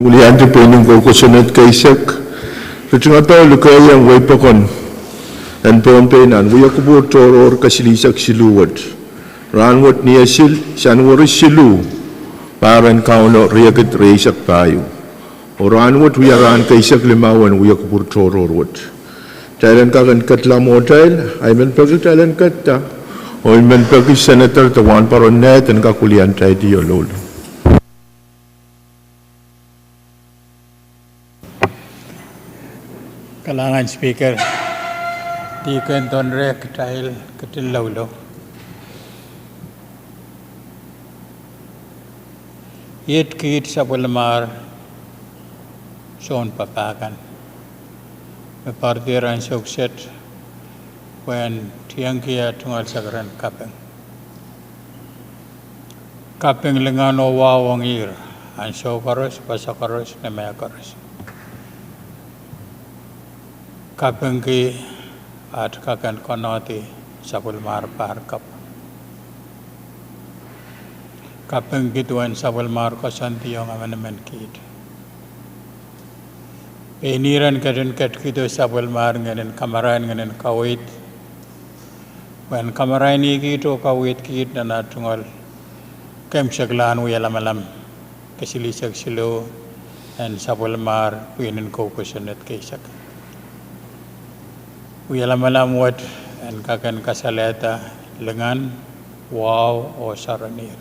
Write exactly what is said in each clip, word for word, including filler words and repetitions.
Wiliandi pwihn en kou kosonned keisek, ritingada oh likeiong weipokon en Pohnpei nan wiekupwur tohrohr kesilisek siluh wet. Rahnwet ni esil, Sanuari siluh, pahr en Kauno riekid rieisek pahieu. Oh rahnwet wia rahn keisek limau en wiekupwur tohrohr wet. Kitail en kak en ketla mwohtail, ahi men peki kitail en ketta, oh I men peki Senator de Wahnpoaron Nehd en kak wiliandi oh loulou. Kalahngan Speaker, Deacon Donre, kitail ketin loulou. Iet kiht sapwellimar soun papah kan me poaridi ansou kiset pwehn tiengki ah tungoal sakaradahn kaping. Kaping lingan oh wahu ong ihr, ansou koaros, wasa koaros, ni mehkoaros. Kapingki at kak en konehdi sapwellimar pahr kapw. Kapingki duwen sapwellimar koasoandiong emenemen kiht. Pein ihr en ketin ketkihdo sapwellimar ngehnen kamarain, ngehnen kaweid, pwehn kamarainihkiht oh kaweidkiht nan ah tungoal keimwseklahn wialamalam kesilisek siluh en sapwellimar pwihn en kou kosonned keisek. Wialamalam wet en kak en kasalehda lingan, wahu oh sarawi en ihr.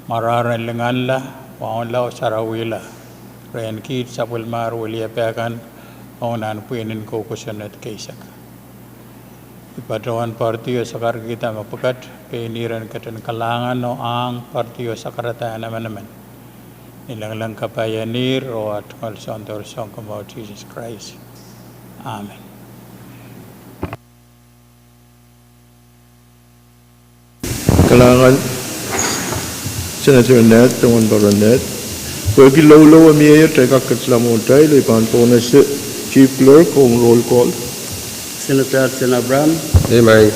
Mwararen linganla, waunla oh sarawihla rehn kiht sapwellimar weliepe kan ong nan pwihn en kou kosonned keisek. I patohwan poaridi oh sakarkihda mepwukat, pein ihr en ketin kalahngan oh ahng poaridi oh sakaradahn emenemen. Ni lengileng kapai en ihr oh ah tungoal Soundoro Sounkomour Sises Krais. Amen. Kalahngan Senator Nehd, Wahnpoaron Nehd. Pwehki loulou e mie, kitail kak ketla mwohtail, I pahn pohnese Chief Clerk ong roll call. Senator Hudson Abraham. Amen.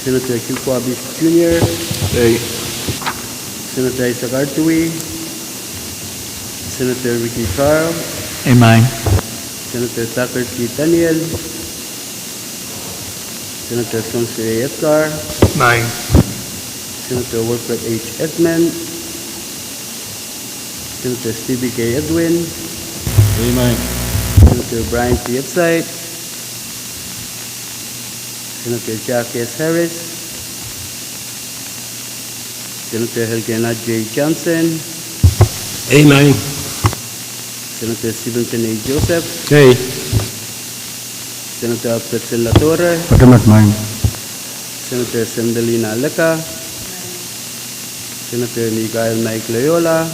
Senator Q Kuabis Junior. Aye. Senator Isaac Artui. Senator Ricky Carl. Amen. Senator Tucker T. Daniel. Senator Songosere Edgar. Amen. Senator Wilfred H. Edmund. Senator Stevie K. Edwin. Amen. Senator Brian T. Epsait. Senator Jack S. Harris. Senator Elkena J. Johnson. Amen. Senator Stevenson A. Joseph. Aye. Senator Alfredson Ladore. Amen. Senator Sendalina Lega. Senator Michael Mike Loyola.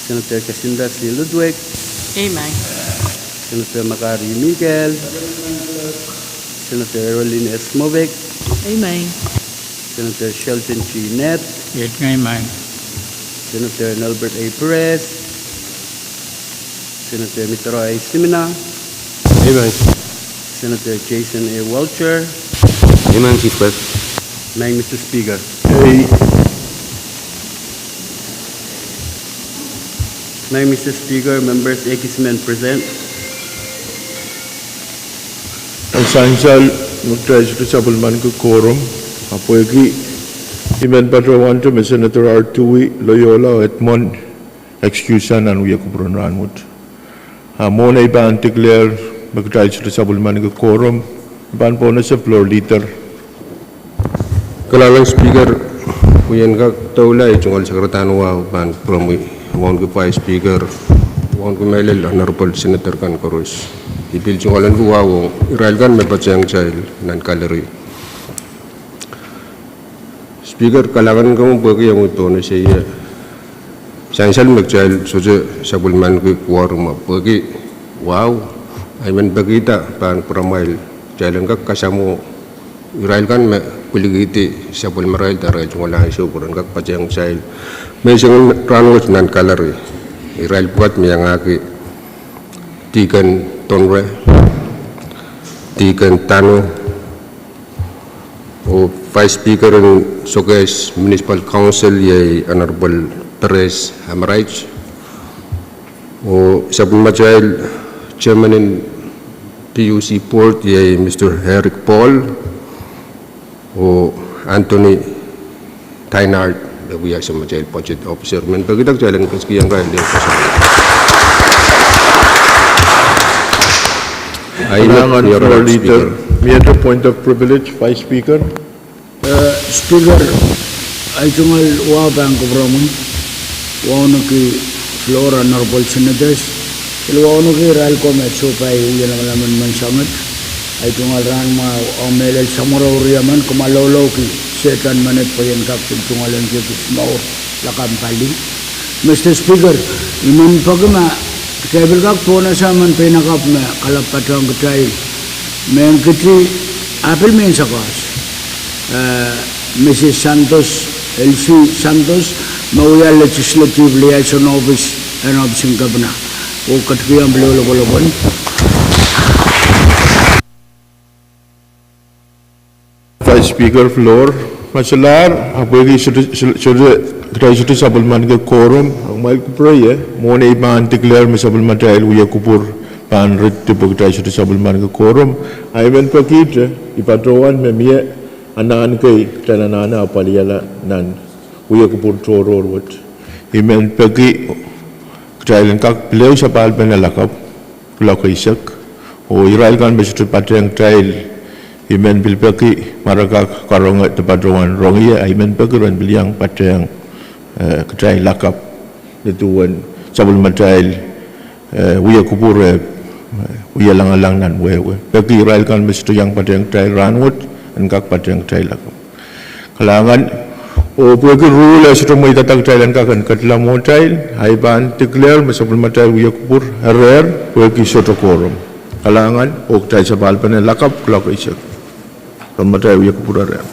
Senator Jacinta C. Ludwig. Amen. Senator Makari Miguel. Senator Erolin S. Movic. Amen. Senator Shelton G. Ned. Amen. Senator Nelbert A. Perez. Senator Mitro A. Simina. Amen. Senator Jason A. Walter. Amen, Chief Whip. Maing Mister Speaker. Aye. Maing Mister Speaker, members ekis men present. Sansal me kitail sohte sapwellimaniki quorum, ahpw pwehki I men patohwante me Senator Artui, Loyola, Edmund, excuse nan wia kupwuren rahnwet. A mwohn ei pahn declare me kitail sohte sapwellimaniki quorum, I pahn pohnese floor leader. Kalahngan Speaker, wia en kak doula, ei tungoal sakaradahn wahu pahn pwuromwi wauneki Vice Speaker, wauneki mehlel Honorable Senator kan koaros. I pil tungoal ahneki wahu ong irail kan me patehng kitail nan gallery. Speaker, kalahngan kan pwehki omwi pohnese ie. Sansal me kitail sohte sapwellimaniki quorum, ahpw pwehki wahu, I men pekihda pahn pwuramwail kitail en kak kasamwo irail kan me pwilikihdi sapwellimarail de arail tungoal ansou pwe ren kak patehng kitail menseng rahnwet nan gallery. Irail pwukat me iangahki Deacon Donre, Deacon Tano, oh Vice Speaker en Sokehs Municipal Council iei Honorable Teres Amaraich, oh sapwellimatail chairman en P U C board iei Mister Eric Paul, oh Anthony Tynard, me wia sapwellimatail budget officer. Men peki kitail en ketikihong irail lel koasoia. Ahi, Madam Floor Leader, miehte point of privilege, Vice Speaker. Eh, Speaker, ahi tungoal wahu pahn kupwuromwi, wauneki floor, Honorable Senators, pil wauneki irail ko me sohpai wie lamalam en menseng wet. Ahi tungoal rahn mwahu, oh mehlel samworo wuri emen, kumwa lokolokki Sehdan menet pwe I en kak pil tungoal en kis mour lakapw pali. Mister Speaker, I men peki ma kitail pil kak pohnese emen pein akapw me kalap patohng kitail, mehn kiti, ah pil mehn sakoas, eh, Mrs Santos, Elsie Santos, me wia Legislative Liaison Office en ohpis en kepina, oh ketikihong pil lokolok en Vice Speaker, floor. Ma solahr, ah pwehki sohte, sohte, kitail sohte sapwellimaniki quorum, ah kumwail kupwure ie, mwohn ei pahn declare me sapwellimatail wia kupwur pahn rit dipwe kitail sohte sapwellimaniki quorum. Ahi men pekihte, I patohwan me mie anahn kei kitail anahne apwalihala nan wia kupwur tohrohr wet. I men peki kitail en kak pil ehu sapahlpene lakapw, kuloak eisek, oh irail kan me sohte patehng kitail, I men pil peki ma re kak karonge de patohwan rong ie, ahi men peki ren pil iang patehng, eh, kitail lakapw, nin duwen sapwellimatail, eh, wia kupwur, eh, wie langalang nan wehwe. Peki irail kan me sohte iang patehng kitail rahnwet, en kak patehng kitail lakapw. Kalahngan, oh pwehki rule e sohte mweidada kitail en kak en ketila mwohtail, ahi pahn declare me sapwellimatail wia kupwur erehr pwehki sohte quorum. Kalahngan, oh kitail sapahlpene lakapw kuloak eisek. Sapwellimatail wia kupwur erehr.